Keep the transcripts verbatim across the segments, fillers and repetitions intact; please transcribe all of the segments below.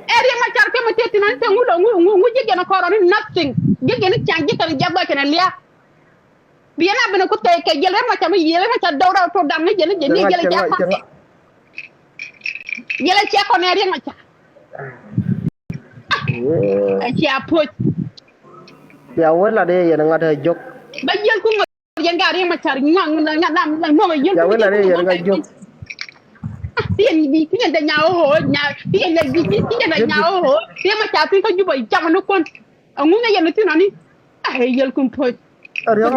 Ɛ Riek Machar kɛ mi tëë tin an cɛ ŋu lɔ ŋu ŋu ji̱ jɛn kɔrɔ ni nothing. Ji̱ jɛn ni ca̱ŋ ji̱ kɛn jiath bä kɛn lia̱a̱. Bi yɛn a ben ku thɛɛ kɛ jiɛl Riek Machar mi yiël Riek Machar dɔw rɛw tok da̱ŋ ni jɛn ni jɛn ni jɛn ni jiath kɔn. Jiɛl a ciɛ kɔn ɛ Riek Machar. Ɛ ciɛ a puɔ̱c. Bia wee lat i̱ yɛn ŋa̱t ɛ jok. Bä jiɛl ku ŋɔth yɛn ka Riek Machar ŋuaŋ na na na na muɔk ɛ jiɛl ku ŋɔth yɛn ŋa̱t ɛ jok. Ti yɛn bi ti yɛn dɛ nya o ho nya ti yɛn dɛ bi ti yɛn dɛ nya o ho. Riek Machar ti kä Juba cam ni kuɔn. Aŋu nya yɛn ti nɔni. Ɛ yɛl kun puɔ̱c. Ɛ Riek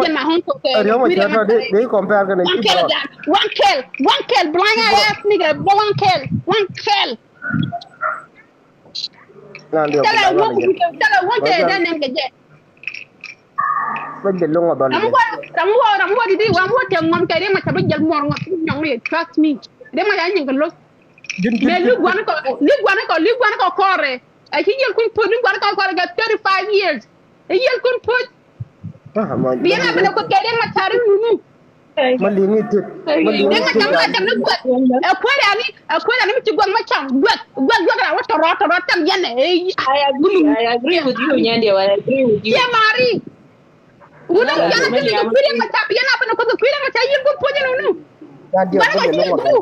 Machar tɔ de de compare kɛnɛ. One kɛl, one kɛl, one kɛl, blind ass nigga, one kɛl, one kɛl. Tɛlɛ wä tɛlɛ wä tɛ dɛ nɛn kɛ jɛ. Bä jɛ loŋ a dhɔl. Ram wä ram wä ram wä di di ram wä tɛ ŋɔm kɛ Riek Machar bä jɛl muɔr ŋɔm nyɔŋ ni, trust me. Riek Machar nyin kɛ loth. Mɛ li guan kɔ li guan kɔ li guan kɔ kɔrɛ. Ɛ ci yel kun puɔt ni guan kɔ kɔrɛ kɛ thirty five years. Ɛ yel kun puɔt. Bi yɛn a bɛ lɛ kuoth kɛ Riek Machar nunu. Ma liŋ i̱ tet. Ma liŋ i̱ tet. Ɛ kuäär ani ɛ kuäär ani mi ci gua̱th ma cam gua̱th gua̱th gua̱th ra wä tɔrɔ tɔrɔ tam yɛn ɛ. I agree, I agree with you, Nyandiɛw, I agree with you. Yɛ mari. Wun a yɛn a ti ni kui̱ Riek Machar bi yɛn a bɛ lɛ kuoth kui̱ Riek Machar yel kun puɔt yɛn nunu. Gua̱th kɔ ci yel kun.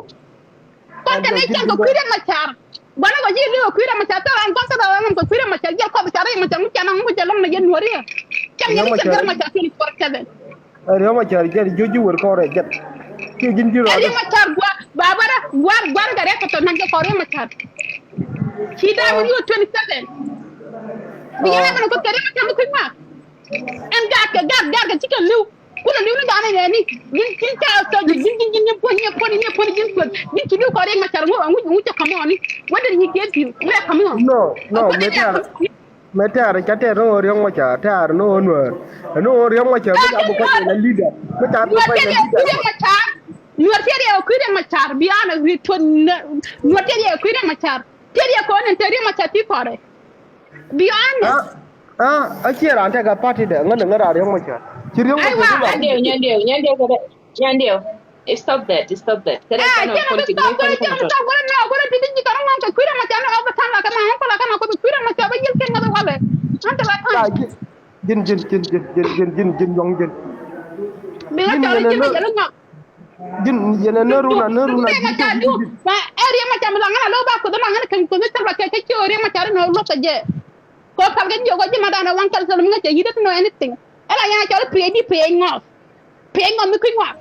Kɔn kɛ ni cɛn kɛ kui̱ Riek Machar. Gua̱n kɔ ci li̱w kui̱ Riek Machar thil an gua̱n thil an kɛ kui̱ Riek Machar jiɛl kɔp Machar Riek Machar mi cɛ naŋ mi cɛ lɔŋ ni jɛ nuɔ̱ɔ̱ri. Cɛn kɛ ni cɛn kɛ Riek Machar twenty four seven. Riek Machar jɛn jiöc ji̱ wër kɔn rɛc jɛn. Kiɛ ji̱n ji̱ rɔ. Riek Machar gua̱ ba bärä gua̱r gua̱r kɛ Riek Machar naŋ jɛ kɔn Riek Machar. Ci da̱a̱ wi̱i̱ wä twenty seven. Bi yɛn a mɛn kuth kɛ Riek Machar mi kui̱ ŋa̱a̱k. Ɛn gaatkɛ gaak gaatkɛ cikɛ li̱w. Kulɛ li̱w ni gaani nɛɛni. Ji̱n ji̱n ca sɔ ji̱n ji̱n ji̱n ji̱n puɔ̱ny ji̱n puɔ̱ny ji̱n puɔ̱ny ji̱n puɔ̱ny ji̱n ci li̱w kɔn Riek Machar ŋu ŋu ŋu cɛ kamɔɔni. Wä dee nyi kiɛ pi̱w ŋu cɛ kamɔɔni. No no mɛ tɛ̈r mɛ tɛ̈r ca tɛ̈r ni ɣöö Riek Machar tɛ̈r ni ɣöö Nuäär. Ni ɣöö Riek Machar mi ca bi kɔc yɛn a leader mi ca bi kɔc yɛn a leader. Nuäär tiɛt yɛ kui̱ Riek Machar bi an a ri tuɔt Nuäär tiɛt yɛ kui̱ Riek Machar tiɛt yɛ kɔn ɛn te Riek Machar ti kɔrɛ. Be honest. Ah, ah, a ciɛ raan tekɛ party dɛ ŋän ŋän raan Riek Machar. Ci Riek Machar. Nyandiɛw, Nyandiɛw, Nyandiɛw kɛ dɛ Nyandiɛw. Stop that, stop that. Kɛ dɛ kɛn ɔ politics mi kɔn kɔn tɔ. Kɔn nɔ kɔn ti di kɔn ŋɔn kɛ kui̱ Riek Machar ni ɔk kɛ ta̱ŋ la kɛ ma ŋɔn kɔn la kɛn ɔ kɔn kui̱ Riek Machar bä yil kɛn ŋɔn wale. Ŋɔn te la ta̱ŋ. Ji̱n ji̱n ji̱n ji̱n ji̱n ji̱n ji̱n ji̱n nyɔŋ ji̱n. Bi ŋɔn cɔl ji̱n ji̱n ji̱n ji̱n nyɔŋ. Ji̱n yɛn ɛ nä run a nä run a ji̱ tɔk ji̱ ji̱. Ba ɛ Riek Machar mi la ŋän a lo̱k ba kuoth ma ŋän kɛn kuoth mi thil ba kɛ kɛ ci ɣöö Riek Machar ni ɣöö luɔk kɛ jɛ. Kɛ ɣöö pal kɛ jiök ɣöö ji̱ ma dan ɛ waŋ kɛl thil mi ŋäc cɛ yi̱t ɛ ti nɔ anything. Ɛ la yɛn a cɔl i̱ piɛc di piɛc ŋɔth. Piɛc ŋɔth mi kui̱ ŋɔak.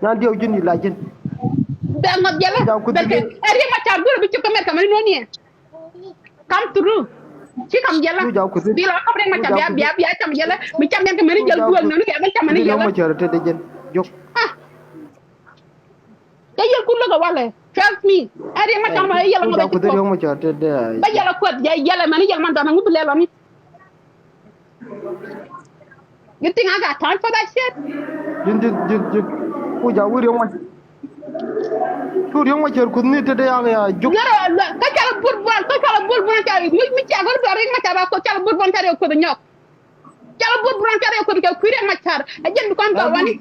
Nyandiɛw ji̱n i̱ la ji̱n. Bɛ ŋɔth jɛlä bɛ kɛ ɛ Riek Machar go̱rɛ bi cop kɛ America mɛn ni nuɔ̱n yɛ. Come through. Ci kam jɛlä. Bi la kam Riek Machar bia bia bia cam jɛlä. Bi cam yɛn kɛ mɛni jɛl duɔl nöni kɛ bɛ cam mɛni jɛlä. Riek Machar te de jɛn. Jok. Ah. Cɛ yɛl kun lo̱k ɛ walɛ. Trust me. Ɛ Riek Machar ma ɛ yɛl ŋɔth ɛ ci tuɔk. Bä yɛl ɛ kuɛth jɛ yɛl ɛ mɛni yɛl man dɔn ɛ ŋu bi lɛl ɔni. You think I got time for that shit? Ji̱n ji̱n ji̱n ji̱n. Ku ja wi̱i̱ Riek Machar. Cu Riek Machar kuth ni te de ya ya juk. Kä cal bur buran kä cal bur buran cal mi mi cia gor buran Riek Machar ba ko cal bur buran cal kuth nyok. Cal bur buran cal kuth cal kui̱ Riek Machar. A jin bukan ba wani.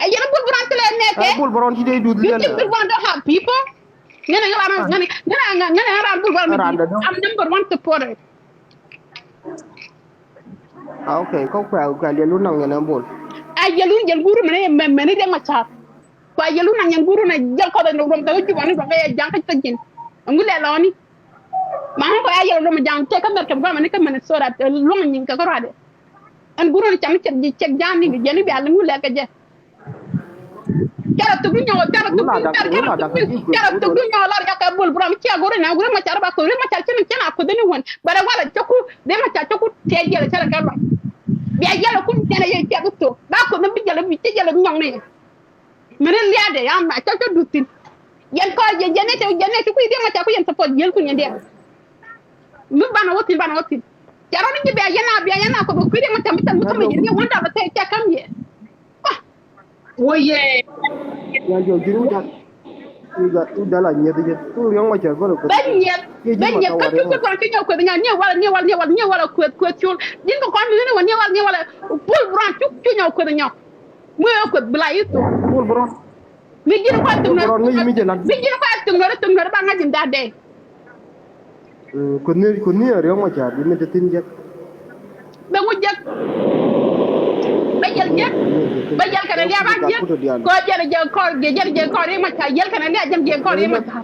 A jin bur buran tele ne ke. Bur buran ti de du. You think bur buran don't have people? Ngene ngara ngene ngara ngene ngara bur buran. I'm number one supporter. Ah, okay, kɔ kuɛ kuɛ liɛl wun naŋ yɛn ɛ bol. A yɛl wun yɛl guru mɛn mɛn mɛn Riek Machar. Kuɛ yɛl wun naŋ yɛn guru nɛ yɛl kɔth ɛ nɔ ruɔm kɛ wä Juba ni ruɔm kɛ yɛ jaŋ kä kä ji̱n. Ɛŋu lɛ lɔni. Ma ŋu kɔ ya yɛl ruɔm jaŋ tɛ kä America bukɔ mɛn kä Minnesota luɔŋ nyin kɛ kä ruadɛ. Ɛn guru ni cam cɛ cɛ jaŋ ni jɛ ni bia liŋ wun lɛ kɛ jɛ. Carɛ thuk ni nyɔk carɛ thuk ni carɛ thuk ni carɛ thuk ni nyɔk lar nyɔk kɛ bul buram cia go̱ri na go̱ri ma carɛ ba ko̱ri ma carɛ cini cini a kuthi ni wen bɛrɛ walɛ cɔku de ma carɛ cɔku tiɛ yɛlɛ carɛ kɛ lɔc. Bia yɛlɛ kun yɛlɛ yɛ cia bi thok ba kuthi bi yɛlɛ bi ci yɛlɛ bi nyɔk ni. Mini liadɛ ya ma cɔk cɔk duth thin. Yɛn kɔr yɛn yɛn nɛ cɛ yɛn nɛ cɛ kui̱ diɛ ma carɛ ku yɛn support yɛl kun yɛn diɛ. Mi banɛ wä thin banɛ wä thin. Carɛ ni ci bia yɛn a bia yɛn a kuthi kui̱ diɛ ma carɛ mi cɛ mi cɛ mi yɛn yɛ wanda bɛ tɛ cɛ kam yɛ. Wä yɛ. Nyan jɛ ji̱n wi̱c a wi̱c a wi̱c a la nyieth jɛ. Tuŋ Riek Machar bä rɛ kueth. Bä nyieth bä nyieth kä cuk bul buran ci nyɔk kueth nyɔk niɛ wal niɛ wal niɛ wal niɛ wal kueth kueth cul. Ji̱n kɛ kɔn mi ni wä niɛ wal niɛ wal bul buran cuk cu nyɔk kueth nyɔk. Muɛ kueth bi la i̱ thok. Bul buran. Mi ji̱n kua thuk nöri, mi ji̱n kua thuk nöri, thuk nöri ba ŋa̱c in that day. Kuäär ni, kuäär ni a Riek Machar bi mi te thi̱n jek. Bɛ ŋu jek. Bɛ jɛl jek. Bɛ jɛl kɛnɛ liak a jek. Kɔ jɛl jek kɔr, jɛl jek kɔr Riek Machar. Jɛl kɛnɛ liak jɛl jek kɔr Riek Machar.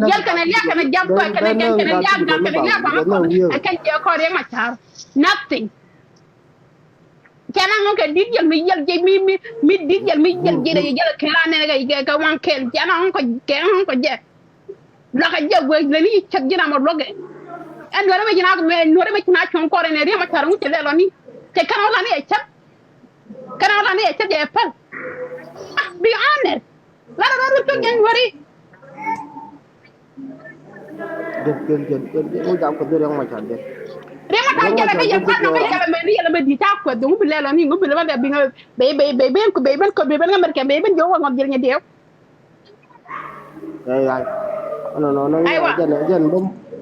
Jɛl kɛnɛ liak kɛnɛ jam kɔ kɛnɛ kɛnɛ kɛnɛ liak kɛnɛ liak kɔn kɔn. Kɛn jek kɔr Riek Machar. Nothing. Cɛ na ŋɔ̱ kɛ di̱t yɛl mi yɛl jɛ mi mi mi di̱t yɛl mi yɛl jɛ dɛ yɛl kɛ la nɛ kɛ kɛ waŋ kɛl cɛ na ŋɔ̱ kɛ ŋɔ̱ kɛ jɛ. Luakä jɛ guɛ lɛ ni cɛ ji̱ ram luɔkɛ. Ɛn nuɛrɛ mɛ ci na nuɛrɛ mɛ ci na cuɔ̱ŋ kɔrɛ nɛ Riek Machar ŋu cɛ lɛ lɔ ni. Cɛ kɛn ɔ la ni ɛ cɛ. Kɛn ɔ la ni ɛ cɛ jɛ pɛl. Ah, be honest. Lat a rɔɔdu tuk jɛn weri. Jɛn jɛn jɛn jɛn jɛn wä jam kɛ dhil Riek Machar jɛn. Riek Machar jɛn kɛ yɛn kuan nɔ kɛ yɛn mɛ ni yɛn mɛ di ca kuɛth ŋu bi lɛ lɔ ni ŋu bi lɛ mɛ dɛ bi ŋa bɛ bɛ bɛ bɛ bɛ bɛ ŋa mɛrkɛ bɛ bɛ jɔwä ŋɔth jɛn nyɛ diɛw. Ɛy ay. Nɔ nɔ nɔ jɛn jɛn bä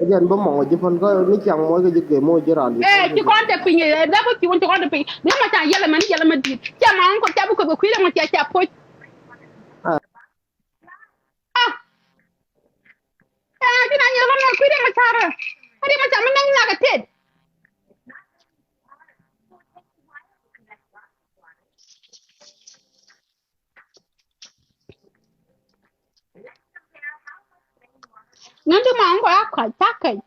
jɛn bä mɔŋ ji̱ pän kä ni ciaŋ mɔc kɛ ji̱ kɛ mɔc ji̱ ran. Ɛ ci kɔn tɛ piny ɛ dɛ bä ci wun ci kɔn tɛ piny. Riek Machar yɛlɛ mɛ ni yɛlɛ mɛ di. Cɛ ma ŋu kɔ cɛ bi kɔ bɛ kui̱ Riek Machar cɛ poc. Ah. Ɛ, ti na nyɛ kɔn na kui̱ Riek Machar. Riek Machar mi naŋ nak a tet. Ŋän ti ma ŋuan kɔ ya kɔc ca kɛc.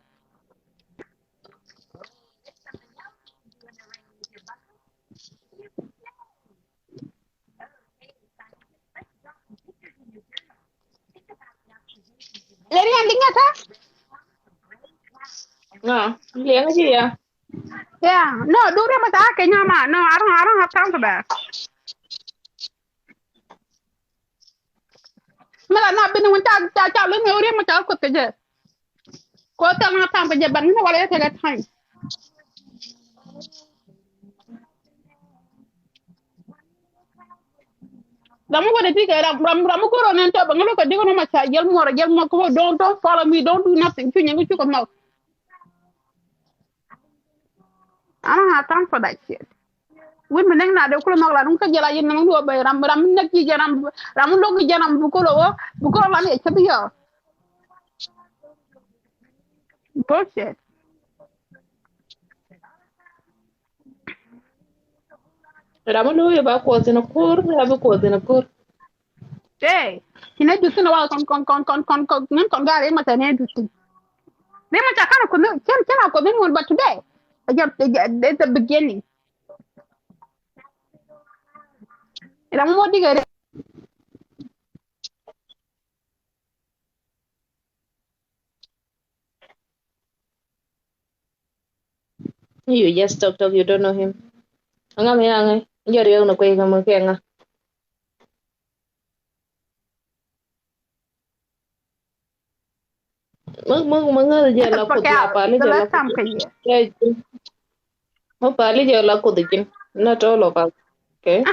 Lɛ riɛn di ŋäthä. Ŋa liɛŋä ji̱ ya. Yeah, no, du riɛm a thaak kɛ nyama. No, I don't, I don't have time for that. Mi la na bini wun ca ca ca lun ŋɛ riɛm a thaak kuth kɛ jɛ. Ko thil na tam kɛ jɛ ban ŋä wala yɛ tekɛ time. Ram mi wä de ti kɛ ram ram ram mi goro nen tɔ bɛ ŋä lo kɛ dik nɔ ma ca jɛl muɔrɔ jɛl muɔrɔ kɛ wä don't don't follow me, don't do nothing. Cu nyɛ ŋä cu kɛ mɔk. I don't have time for that shit. Win mi neng na de kulo nok la nung ka jela yin nung duo bay ram ram nek ji ram ram lok ji ram bu kulo wo bu kulo la ni chabi yo. Bullshit. Ram lu ba ko tin kur, ba ko tin kur. Hey, kina jutin wa kon kon kon kon kon kon nan kon gare mata ne jutin. They must have kind of connect. Can can I connect one, but today, I just it's the beginning. Ram mo digɛ. You just talk talk, you don't know him. Aŋa mi aŋa jɛ riɛk ni kuec kɛ mi kɛ ŋa. Mä mä mä ŋäth jɛ la kuth ya pali jɛ la kuth. Mä pali jɛ la kuth jin. Not all of us. Okay.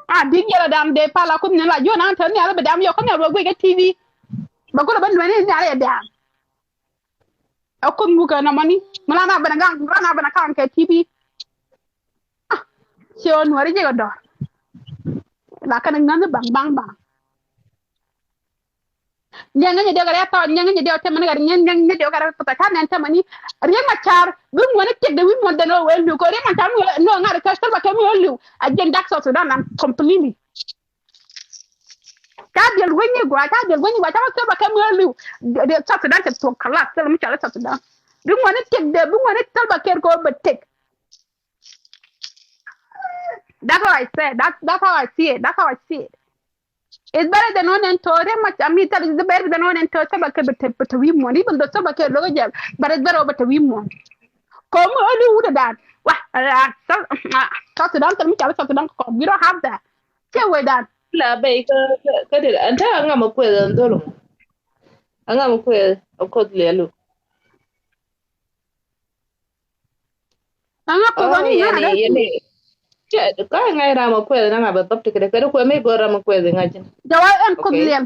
Ah, di jɛ la dam de pala kuth ni la jona tɛ ni ala bɛ dam yɔ kɔn ni ala bɛ guic kɛ T V. Bɛ kulɛ bɛ nuɛni ni ala yɛ dam. Ɛ kuth mukɛ nɔmɔni mi la na ben a gaŋ la na ben a kaŋ kɛ T V. Ah, ciɛ wä nuɔri jɛ kɛ dɔr. La kɛn ŋäni baŋ baŋ baŋ. Nyɛŋä nyɛ diɔk rɛ tɔt nyɛŋä nyɛ diɔk tɛmɛni kɛ nyɛŋ nyɛŋ nyɛ diɔk rɛ tɔt ca nɛn tɛmɛni. Riek Machar bi muɔni tiɛk de wi̱i̱ muɔn dɛn wee liw kɛ Riek Machar mi wee no ŋa̱r kɛ Salva Kiir mi wee liw. A jiɛn dak South Sudan lan completely. Ca diɛl weny i̱ gɔaa, ca diɛl weny i̱ gɔaa, ca wä Salva Kiir mi ɣä li̱w. South Sudan cɛ thuɔ̱k kalas, thil mi cɔal i̱ South Sudan. Bi ŋuɔ̱ni tiɛk dee, bi ŋuɔ̱ni Salva Kiir kɛ ɣöö bɛ tëk. That's what I said. That's, that's how I see it. That's how I see it. It's better than one and two. Riek Machar, I mean, it's better than one and two. Salva Kiir bɛ tëk, bɛ tëk wi̱i̱ muɔ̱ɔ̱n. Even though Salva Kiir lo̱k jɛl, but it's better bɛ tëk wi̱i̱ muɔ̱ɔ̱n. Kɛ ɣöö mi ɣä li̱w wut ɛ dan. Wah, South Sudan, thil mi cɔal i̱ South Sudan kɛ kɔn. We don't have that. Cɛ wecdan. La bɛy kä kä kä dit ɛn te aŋa mɛ kueth ɛn dhol mɔ. Aŋa mɛ kueth ɛ kuoth liɛlu. Aŋa kueth ɔni ŋa yɛni yɛni. Cɛ kä ŋa ram mɛ kueth ɛn aŋa bɛ dhɔp ti kɛ dɛ kɛ dɛ kueth mi gɔr ram mɛ kueth ŋa jin. Jɛ wa ɛn kuoth liɛl.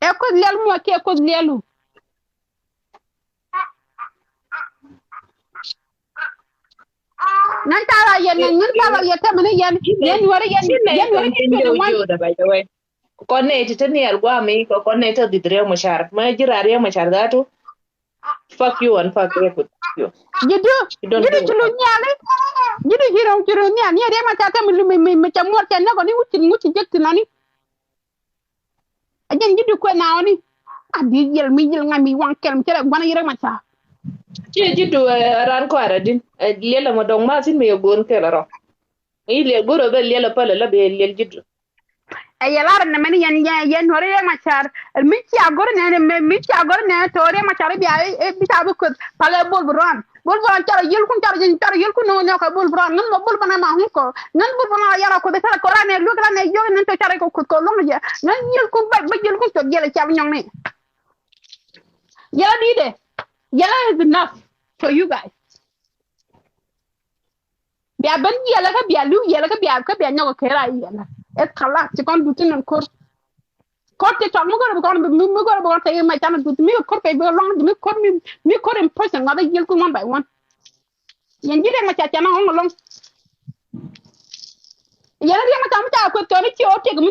Ɛ kuoth liɛl mɔ kiɛ kuoth liɛlu. Nan ta̱a̱ la yɛn, nan ta̱a̱ la yɛn tɛmɛ ni yɛn, yɛn nuɔri yɛn, yɛn nuɔri yɛn twenty one. Kɔn nɛ ti te niɛɛr guami kɔ kɔn nɛ te dhith Riek Machar. Mɛ ji̱ raar Riek Machar dhatu. Fuck you and fuck everything. Ji̱du, ji̱du ci lu nhiali. Ji̱du ci rɛw ci rɛw nhiali. Ni Riek Machar te mi mi mi mi ca muɔr cɛ nɛ kɔni ŋuci ŋuci jek ti nɔni. A jɛn ji̱du kuɛ na ɔni. A bi yel mi yel ŋa mi waŋ kɛl mi cɛ rɛ guana yi Riek Machar. Ci ji̱du ran kɔara din. Liɛl ɛmɔ dɔŋ ma thin mi yɛ go̱o̱n kɛl rɔ. I̱ liɛl go̱rɛ bɛ liɛl ɛ päl ɛ la bɛ liɛl ji̱du. Ɛ yɛ lar nɛmɛ ni yɛn yɛn yɛn nuɔri Riek Machar. Mi cia go̱r nɛ mi cia go̱r nɛ to Riek Machar bia bi ca bi kueth palɛ Bol Bol Bran. Bol Bol Bran carɛ yiel kun carɛ jin carɛ yiel kun nɔ nɛ kɛ Bol Bol Bran ŋän mɔ Bol Bol Bran ma hun kɔ ŋän Bol Bol Bran yara kueth carɛ kɔ ran nɛ luek ran nɛ yɔk nɛ to carɛ kɔ kueth kɔ luɔŋ yɛ ŋän yiel kun ba ba yiel kun cɔ yiel ca bi nyɔŋ ni. Yɛlɛ di dɛ yɛlɛ is enough for you guys. Bia ben yiɛlɛ kä bia li̱w yiɛlɛ kä bia kä bia nyɔk kɛ ra yiɛlɛ. Ɛ kala ti kɔn duti nɔn kor. Kor ti tɔk mi gɔrɛ bi kɔn mi gɔrɛ bi kɔn te ma can duti mi kor kɛ bi luɔŋ mi kor mi mi kor in person ŋɔth yiel kun one by one. Yɛn ji̱ Riek Machar can ɔŋ alɔŋ. Yɛn Riek Machar mi ca kueth kɛ ni ci ɔ tiek mi